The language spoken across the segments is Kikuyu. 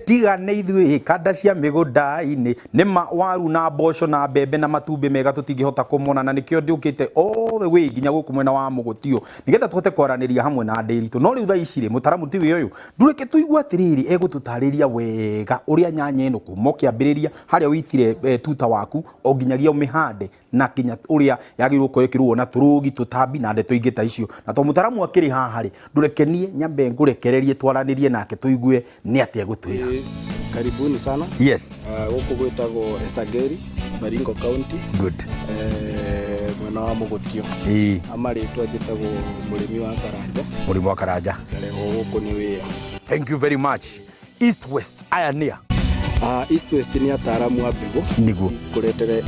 Tigane ithuĩ kanda cia mĩgũnda-inĩ. Nĩ ma waru na mboco na mbembe na matumbĩ mega tũtingĩhota kũmona, na nĩkĩo ndĩũkĩte all the way nginya gũkũ mwena wa Mũgũtio nĩgetha tũhote kwaranĩria hamwe na Ndĩritũ. No rĩu thaa ici rĩ, mũtaramu tiwe ũyũ, ndũreke tũigue atĩrĩrĩ, egũtũtarĩria wega ũrĩa nyanya ĩno kuma ũkĩambĩrĩria harĩa ũitire tuta waku o nginyagia ũmĩhande na nginya ũrĩa yagĩrĩirwo gũkorwo ĩkĩrũo na tũrũgi, tũtambi na ndeto ingĩ ta icio. Na tondũ mũtaramu akĩrĩ haha rĩ, ndũrekenie nyambe ngũrekererie twaranĩrie nake tũigue nĩ atĩa egũtwĩra. Karibuni sana. Yes. Gũkũ gwĩtagwo Esageri, Baringo County. Good. Mwena wa Mũgũtio. Amarĩtwa njĩtagwo Mũrĩmi wa Karanja. Mũrĩmi wa Karanja. Ngarehwo gũkũ nĩ wĩra. Thank you very much. East West aya nĩa? East West nĩ ataaramu a mbegũ. Nĩguo. Kũretere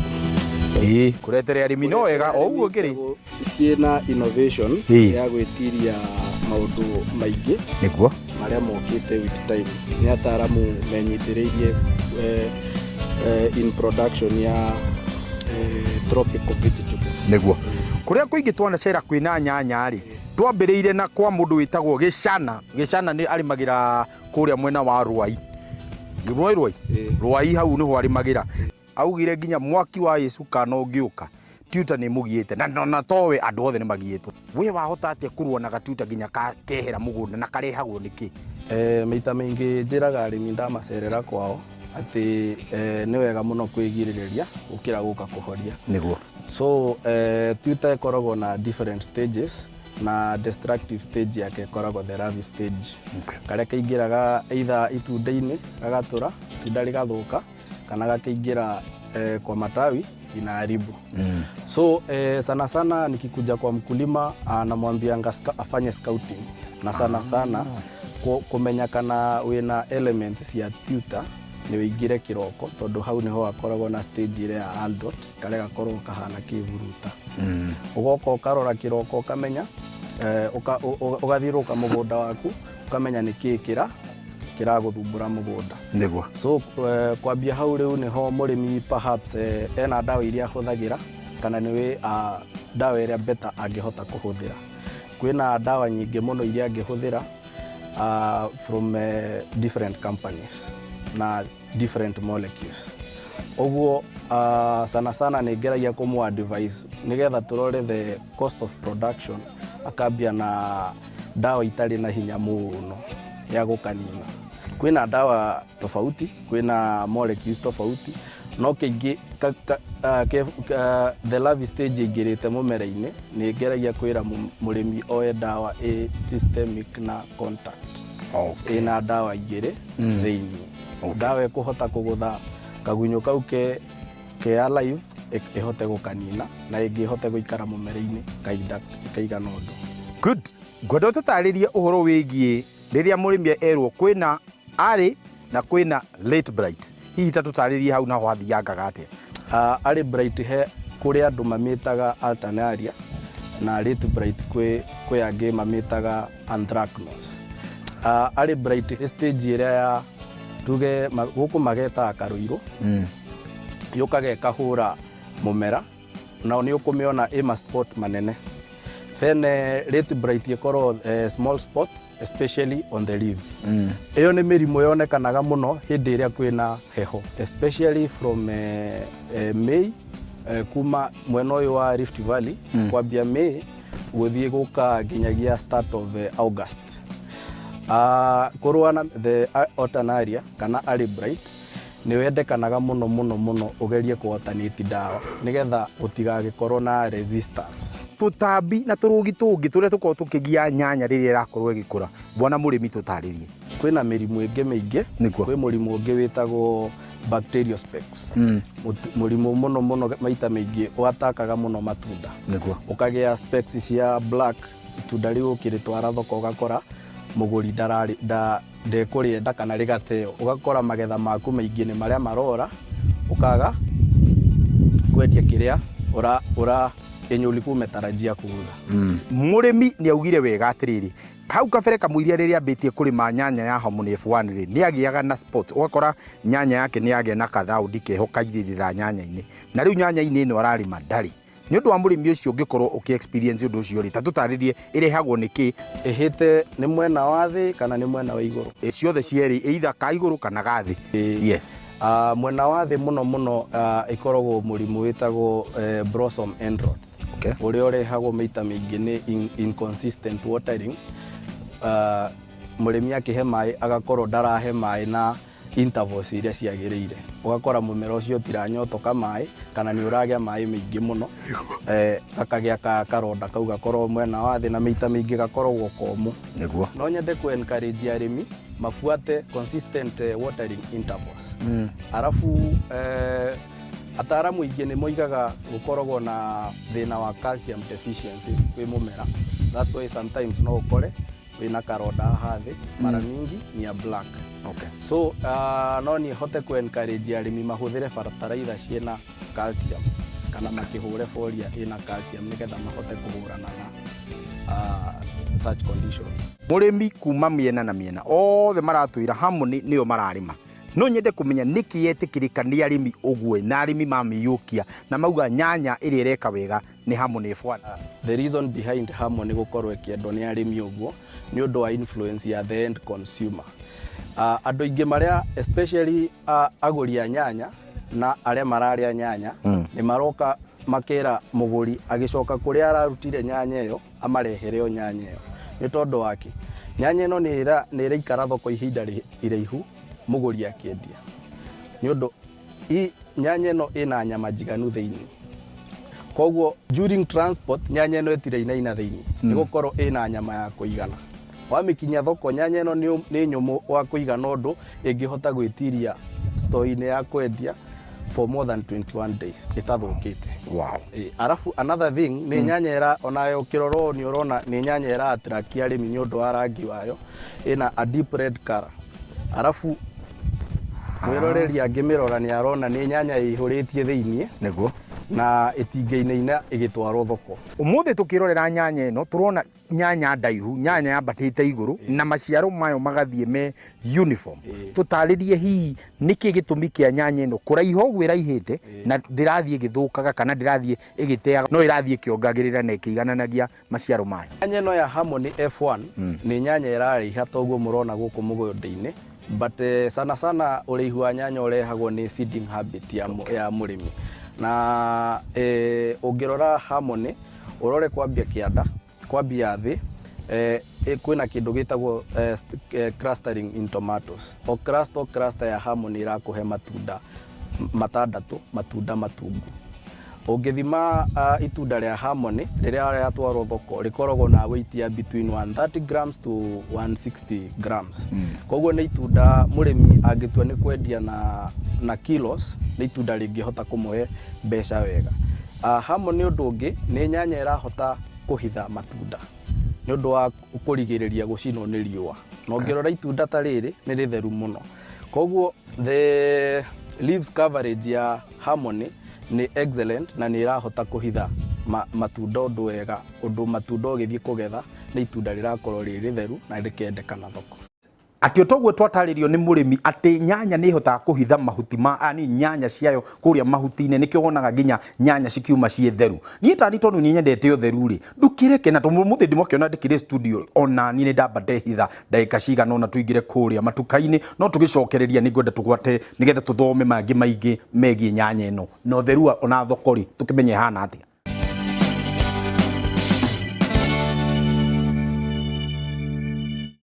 Kũretere arĩmi no wega o ũguo kĩrĩ. Ciĩna innovation ya gwĩtiria maũndũ maingĩ. Nĩguo. Marĩa mokĩte with time. Nĩ ataaramu menyitĩrĩirie in production ya tropical vegetables. Nĩguo. Kũrĩa kũingĩ twanacera kwĩna nyanya rĩ, twambĩrĩire na kwa mũndũ wĩtagwo Gĩcana. Gĩcana nĩ arĩmagĩra kũrĩa mwena wa Rwai. Rwai Rwai? Rwai hau nĩho arĩmagĩra. Augire nginya mwaki wa Yesu kana ũngĩũka tuta nĩ mũgiĩte na na towe andũ othe nĩ magiĩtwo. We wahota atĩa kũrũa na gatuta nginya kehera mũgũnda na karehagwo nĩkĩ? Maita maingĩ njĩraga arĩmi ndamacerera kwao atĩ nĩ wega mũno kwĩgirĩrĩria gũkĩra gũka kũhoria. Nĩguo. So tuta ĩkoragwo na different stages na destructive stage yake ĩkoragwo the larvae stage. Karĩa kaingĩraga either itunda-inĩ gagatũra, itunda rĩgathũka, kana gakaingĩra kwa matawi inaharibu. So sana sana nikikuja kwa mkulima anamwambianga afanye scouting na sana sana kũmenya kana wĩna elements cia tuta nĩ ũingĩre kĩroko tondũ hau nĩho hakoragwo na stage ĩrĩa ya adult karĩa gakoragwo kahana kĩburuta. Ũgoka ũkarora kĩroko ũkamenya ũgathiũrũrũka mũgũnda waku ũkamenya nĩ kĩĩ kĩragũthumbũra mũgũnda. Nĩguo. So kwambia hau rĩu nĩho mũrĩmi perhaps ena ndawa iria ahũthagĩra kana nĩwĩ ndawa ĩrĩa better angĩhota kũhũthĩra. Kwĩna ndawa nyingĩ mũno iria angĩhũthĩra from different companies na different molecules. Ũguo sana sana nĩ ngeragia kũmũ advise nĩgetha tũrore the cost of production, akambia na ndawa itarĩ na hinya mũno ya gũkanina. Kwĩna ndawa tofauti, kwĩna molecules tofauti, no kĩingĩ the larvae stage ĩingĩrĩte mũmera-inĩ nĩ ngeragia kwĩra mũrĩmi oe ndawa ĩ systemic na contact. Ĩna ndawa igĩrĩ thĩinĩ. Ndawa ĩkũhota kũgũtha kagunyũ kau ke alive ĩhote gũkanina na ĩngĩ ĩhote gũikara mũmera-inĩ kahinda kaigana ũndũ. Good. Ngwenda ũtũtarĩrie ũhoro wĩgiĩ rĩrĩa mũrĩmi erwo kwĩna early na kwĩna late blight. Hihi ta tũtarĩrie hau naho hathiangaga atĩa? Early blight he kũrĩ andũ mamĩtaga alternaria na late blight kwĩ angĩ mamĩtaga anthracnose. Early blight nĩ stage ĩrĩa ya tuge gũkũ magetaga karũirũ. Yũkaga ĩkahũra mũmera nao nĩ ũkũmĩona ĩ ma spot manene. Then late blight ĩkorwo small spots especially on the leaves. Ĩyo nĩ mĩrimũ yonekanaga mũno hĩndĩ ĩrĩa kwĩna heho especially from May, kuma mwena ũyũ wa Rift Valley, kwambia May gũthiĩ gũka nginyagia start of August. Kũrũa na the alternaria kana early blight nĩ wendekanaga mũno mũno mũno ũgerie kũ alternate ndawa nĩgetha gũtigagĩkorwo na resistance. Tũtambi na tũrũgi tũngĩ tũrĩa tũkoragwo tũkĩgia nyanya rĩrĩa ĩrakorwo ĩgĩkũra, bwana mũrĩmi tũtarĩrie. Kwĩna mĩrimũ ĩngĩ mĩingĩ. Nĩguo. Kwĩ mũrimũ ũngĩ wĩtagwo bacterial specks. Mũrimũ mũno mũno maita maingĩ watakaga mũno matunda. Nĩguo. Ũkagĩa specks cia black, itunda rĩu ũkĩrĩtwara thoko ũgakora mũgũri ndekũrĩenda kana rĩgateo. Ũgakora magetha maku maingĩ nĩ marĩa marora, ũkaga kwendia kĩrĩa ũra yenye ulikuwa umetarajia kuuza. Mũrĩmi nĩ augire wega atĩrĩrĩ, hau kabere kamũiria rĩrĩa ambĩtie kũrĩma nyanya ya Harmony F1 rĩ, nĩ agĩaga na spot, ũgakora nyanya yake nĩ yagĩa na kathaundi keho kairĩrĩra nyanya-inĩ, na rĩu nyanya-inĩ ĩno ararĩma ndarĩ. Nĩ ũndũ wa mũrĩmi ũcio ũngĩkorwo ũkĩ experience ũndũ ũcio rĩ, ta tũtarĩrie ĩrehagwo nĩ kĩ? Ĩhĩte nĩ mwena wa thĩ kana nĩ mwena wa igũrũ? Ĩ ciothe cierĩ, either ka igũrũ kana ga thĩ. Yes. Mwena wa thĩ mũno mũno ĩkoragwo mũrimũ wĩtagwo blossom end rot. Ũrĩa ũrehagwo maita maingĩ nĩ inconsistent watering. Mũrĩmi akĩhe maĩ agakorwo ndarahe maĩ na intervals iria ciagĩrĩire, ũgakora mũmera ũcio ũtiranyotoka maĩ kana nĩ ũragĩa maĩ maingĩ mũno, gakagĩa karonda kau gakorwo mwena wa thĩ na maita maingĩ gakoragwo komũ. No nyende kũ encourage arĩmi mabuate consistent watering intervals. Arabu ataramu aingĩ nĩ moigaga gũkoragwo na thĩna wa calcium deficiency kwĩ mũmera. That's why sometimes no ũkore wĩna karonda haha thĩ, mara mingi ni ya black. So no niĩ hote kũ encourage arĩmi mahũthĩre bataraitha ciĩna calcium kana makĩhũre foliar ĩna calcium nĩgetha mahote kũhũrana na such conditions. Mũrĩmi kuma mĩena na mĩena othe maratwĩra Harmony nĩyo mararĩma. No nyende kũmenya nĩkĩ yetĩkĩrĩka nĩ arĩmi ũguo na arĩmi mamĩiyũkia na mauga nyanya ĩrĩa ĩreka wega nĩ Harmony F1. The reason behind Harmony gũkorwo ĩkĩendwo nĩ arĩmi ũguo nĩ ũndũ wa influence ya the end consumer. Andũ aingĩ marĩa especially agũri a nyanya na arĩa mararĩa nyanya nĩ maroka makera mũgũri agĩcoka kũrĩa ararutire nyanya ĩyo amarehere o nyanya ĩyo. Nĩ tondũ wake nyanya ĩno nĩ ĩraikara thoko ihinda iraihu mũgũri akĩendia, nĩ ũndũ nyanya ĩno ĩna nyama njiganu thĩinĩ, koguo during transport nyanya ĩno ĩtirainaina thĩinĩ nĩ gũkorwo ĩna nyama ya kũigana. Wamĩkinyia thoko, nyanya ĩno nĩ nyũmũ wa kũigana ũndũ ĩngĩhota gwĩtiria store-inĩ ya kwendia for more than 21 days ĩtathũkĩte. Arabu another thing nĩ nyanya ĩra onayo ũkĩrora ũũ nĩ ũrona nĩ nyanya ĩra attract arĩmi nĩ ũndũ wa rangi wayo, ĩna a deep red color. Arabu mwĩroreri angĩmĩrora nĩ arona nĩ nyanya ĩihũrĩtie thĩiniĩ na ĩtingĩinaina ĩgĩtwarwo thoko. Ũmũthĩ tũkĩrorera nyanya ĩno tũrona nyanya ndaihu, nyanya yambatĩte igũrũ na maciaro mayo magathiĩ me uniform. Tũtarĩrie hihi nĩkĩ gĩtũmi kĩa nyanya ĩno kũraiha ũguo ĩraihĩte na ndĩrathiĩ ĩgĩthũkaga kana ndĩrathiĩ ĩgĩteaga, no ĩrathiĩ ĩkĩongagĩrĩra na ĩkĩigananagia maciaro mayo. Nyanya ĩno ya Harmony F1 nĩ nyanya ĩraraiha ta ũguo mũrona gũkũ mũgũnda-inĩ, but sana sana ũraihu wa nyanya ũrehagwo nĩ feeding habit ya mũrĩmi. Na ũngĩrora Harmony ũrore kwambia kĩanda, kwambia thĩ, kwĩna kĩndũ gĩtagwo clustering in tomatoes. O cluster, o cluster ya Harmony ĩrakũhe matunda matandatũ, matunda matungu. Ũngĩthima itunda rĩa Harmony rĩrĩa rĩatwarwo thoko rĩkoragwo na weight ya between 130 grams to 160 grams. Koguo nĩ itunda mũrĩmi angĩtua nĩ kwendia na kilos, nĩ itunda rĩngĩhota kũmũhe mbeca wega. Harmony ũndũ ũngĩ nĩ nyanya ĩrahota kũhitha matunda nĩ ũndũ wa kũrigĩrĩria gũcinwo nĩ riũa. Na ũngĩrora itunda ta rĩrĩ nĩ rĩtheru mũno. Koguo the leaves coverage ya Harmony nĩ excellent na nĩ ĩrahota kũhitha matunda ũndũ wega, ũndũ matunda ũgĩthiĩ kũgetha nĩ itunda rĩrakorwo rĩ rĩtheru na rĩkendekana thoko. Atĩ o toguo twatarĩrio nĩ mũrĩmi atĩ nyanya nĩ ĩhotaga kũhitha mahuti ma ani nyanya ciayo kũrĩa mahuti-inĩ, nĩkĩo wonaga nginya nyanya cikiuma ciĩ theru. Niĩ tani tondũ nĩ nyendete ũtheru rĩ, ndũkĩreke na tondũ mũthĩ ndĩmũkĩona ndĩkĩrĩ studio, ona niĩ nĩ ndamba ndehitha ndagĩka cigana ũna tũingĩre kũrĩa matuka-inĩ, no tũgĩcokereria nĩ ngwenda tũgwate nĩgetha tũthome mangĩ maingĩ megiĩ nyanya ĩno na ũtheru ona thoko rĩ, tũkĩmenye ĩhana atĩa.